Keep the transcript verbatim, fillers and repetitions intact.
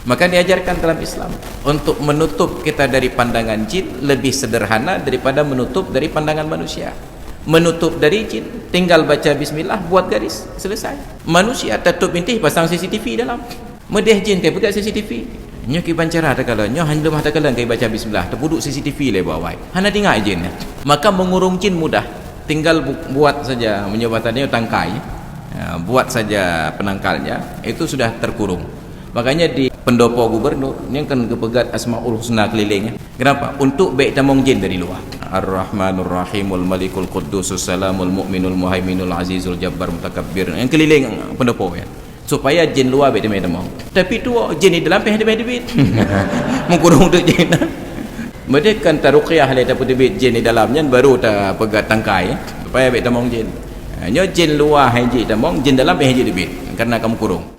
Maka diajarkan dalam Islam, untuk menutup kita dari pandangan jin lebih sederhana daripada menutup dari pandangan manusia. Menutup dari jin, tinggal baca bismillah, buat garis, selesai. Manusia tatup bintih, pasang C C T V dalam. Meudeh jin kai peugah C C T V. Nyoe kiban cara takalon, nyoe hana leumah takalon kai baca bismillah, teupeuduk C C T V lé bak awai. Hana teuingat jin. Maka mengurung jin mudah. Tinggal bu-, buat saja, meunyoe bahasa nyoe tangkai. Ya, buat saja penangkalnya, itu sudah terkurung. Makanya di pendopo gubernur, nyan kan geupeugah Asmaul Husna keliling. Kenapa? Untuk bèk tamong jin dari luar. Ar-Rahmanur Rahimul Malikul Quddusus Salamul Mu'minul Muhaiminul Azizul Jabbar Mutakabbir. Nyan keliling pendopo nyan. Supaya jin luwa bèk teumè tamong. Tapi tuwo, jin di dalam pih teumè teubiet. Meukurung teuk jin. Meudeh kan taruqyah lé tapeuteubiet jin di dalam nyan baru tapeugah tangkai, supaya bèk tamong jin. Ha, nyoe jin luwa han jeuet tamong, jin dalam pih han jeuet teubiet, karena ka meukurung.